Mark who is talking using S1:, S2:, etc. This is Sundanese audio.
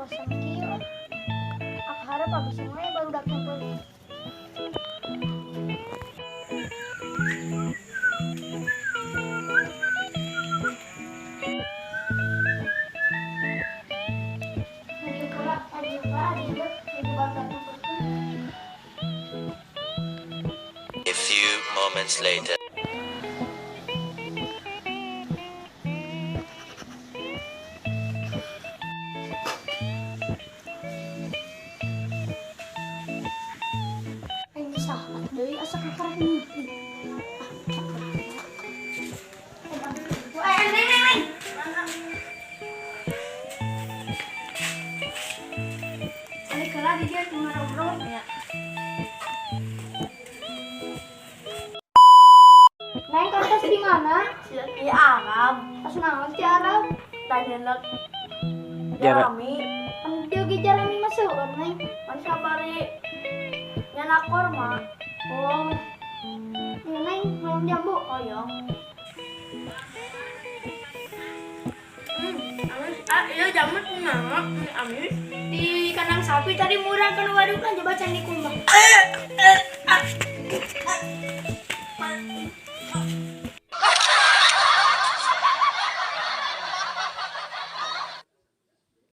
S1: Bosan kieu. Aku harap abis semuanya baru datang beli. Maju pula, maju pula, maju maju baru datang beli.
S2: A few moments later.
S1: Aing sahabat deui asa kakarek mimpi. Ah, eh, neng, neng, neng. Balik heula di dieu ngobrol ya. Neng, kantos di mana?
S3: Di Arab.
S1: Pas naon di Arab?
S3: Tanya
S4: Jara.
S3: Jarami.
S1: Anu dia ge jarami masuk, Neng.
S3: Pan sabari nyana korma.
S1: Oh. Ya, Neng, hayang jambu.
S3: Oh ya. Amis, ah, iya jamu kumaha? Amis.
S1: Di kandang sapi tadi murah kan waduk kan coba candi kumbang.